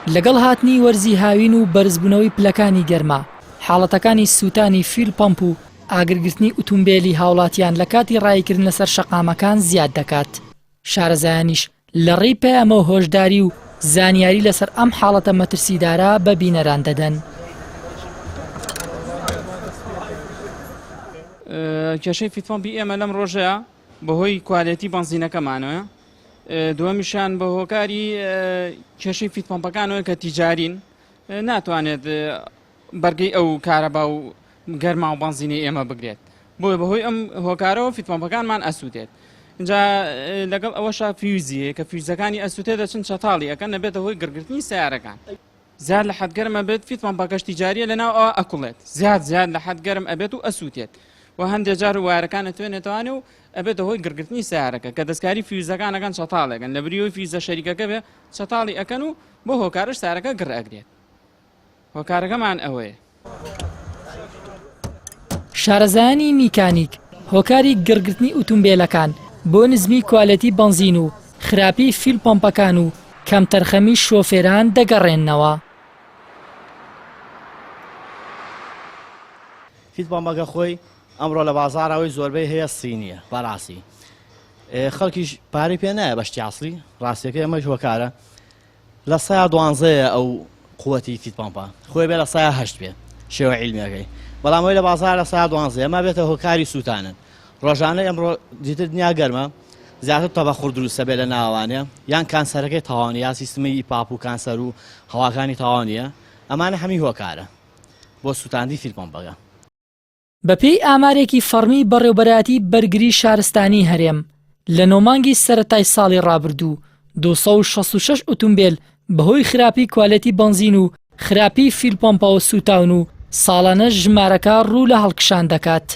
لەگەڵ هاتنی وەرزی هاوین و بەرزبوونەوەی پلەکانی گەرما، حاڵەتەکانی سووتانی fuel pump و ئاگرگرتنی ئوتومبێلی هاوڵاتیان لە کاتی ڕاییکردن لەسەر شەقامەکان زیاد دەکات. شارەزایانیش لە ڕێی پەیامەوە هۆشداری و زانیاری لەسەر ئەم حاڵەتە مەترسیدارە بە بینەران دەدەن. کێشەی fuel pump ی ئێمە لەم ڕۆژەیە بەهۆی quality بەنزینەکەمانەوە دووەمیشان بە هۆکاری کێشەی fuel pump ەکانەوە کە تیجارین ناتوانێت بەرگەی ئەو کارەبا و گەرما و بەنزینەی ئێمە بگرێت بۆیە بەهۆی ئەم هۆکارەوە fuel pump ەکانمان ئەسووتێت اینجا لەگەڵ ئەوەشا فیوزی هەیە کە فیوزەکانی ئەسووتێ دەچن چەتاڵی ئەکەن نەبێتە هۆی گڕگرتنی سیارەکان زیاد لە حەد گەرم ئەبێت fuel pump ەکەش تیجاریە لەناو ئەوە ئەکوڵێت زیاد زیاد لە حەد گەرم ئەبێت و ئەسووتێت و هەندێک جار وایەرەکان ئەتوێنێتەوانێ و ئەبێتە هۆی گڕگرتنی سیارەکە کە دەستکاری فیوزەکان ئەکەن چەتاڵێکن لە بریەوەی فیوزە شەریکەکە بێ چەتاڵی ئەکەن و بۆ هۆکارش سیارەکە گڕ ئەگرێت هۆکارەکەمان ئەوەیە. شارەزایانی میکانیک هۆکاری گڕگرتنی ئوتومبێلەکان بۆ نزمی کوالێتی بەنزین و خراپی fuel pump ەکان و کەمتەرخەمی شۆفێران دەگەڕێننەوە. fuel pump ەکە خۆی ئەمڕۆ لە بازاڕ ئەوەی زۆربەی هەیە سینیە بەڕاستی خەڵکیش پارەی پێ نایە بە شتی ئەسڵی ڕاستیەکەی ئەمەش هۆکارە لە سەیا دوانزەیە ئەو قوتی fuel pump ە خۆی بێ لە سەیا هەشت بێ شێوە عیلمیەکەی بەڵام ئەوی لە بازار لە سەیا دوانزەیە ئەمە بێتە هۆکاری سووتانن ڕۆژانە ئەمڕۆ دیتر دنیا گەرمە زیاتر تەبەخور دروستە بێ لە ناوانێ یان کانسەرەکەی تاوانی یا سیستمی ئیپاپ و کانسەر و هەواکانی تاوانیە ئەمانە هەمی هۆکارە بۆ سووتاندی fuel pump ەکە. بەپێی ئامارێکی فەڕمی بەڕێوبەرایەتی بەرگری شارستانی هەرێم، لە نۆ مانگی سەرەتای ساڵی ڕابردوو 266 ئوتومبێل بەهۆی خراپی کوالێتی بەنزین و خراپی fuel pump ەوە سووتاون و ساڵانەش ژمارەکە ڕوو لە هەڵکشان دەکات.